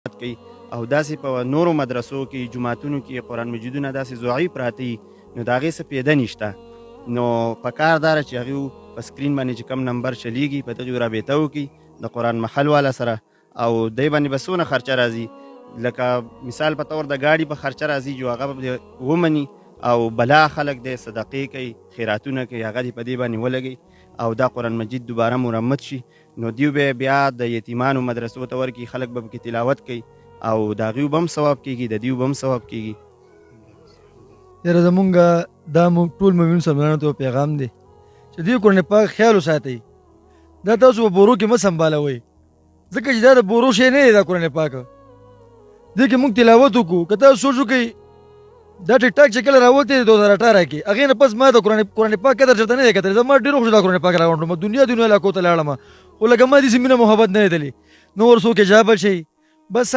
کوي او داسې په نورو مدرسو کې، جوماتونو کې قرآن مجیدونه داسې ضعیف پراته دي، نو د هغې څه پیده نشته. نو په کار داره چې هغې په سکرین باندې چې کوم نمبر چلیږي، په دغې رابطه وکړي د قرآن محل والا سره، او دی باندې به څونه خرچه راځي، لکه مثال په تور د ګاډي په خرچه راځي، جو هغه به ومني او بلا خلک دی صدقې کوي، خیراتونه کوي، هغه دې په دې باندې ولګوي او دا قرآن مجید دوباره مرمت شي. نو دیو به بیا د یتیمانو مدرسو ته ورکړي، خلک به پکې تلاوت کوي او د هغوی به هم ثواب کېږي، د دیو به هم ثواب کېږي. یاره زمونږ دا مو ټول مؤمن مسلمانانو ته پیغام دی چې دې قرآن پاک خیال وساتئ. دا تاسو په بورو کې مه سمبالوئ، ځکه چې دا د بورو شی نه دی. دا قرآن پاک دې کې موږ تلاوت وکړو. که تاسو سوچ وکړئ، دا ټیک ټاک چې کله راوتی 2018 کې، هغې نه پس ما د قرآن پاک قدر چېرته نه دی کتلی. زما ډېر وخت دا قرآن پاک راغونډ کړم، دنیا دنیا علاقو ته لاړم، خو لکه ما داسې مینه محبت نه دی لیدلی. نور څوک حجاب شي بس.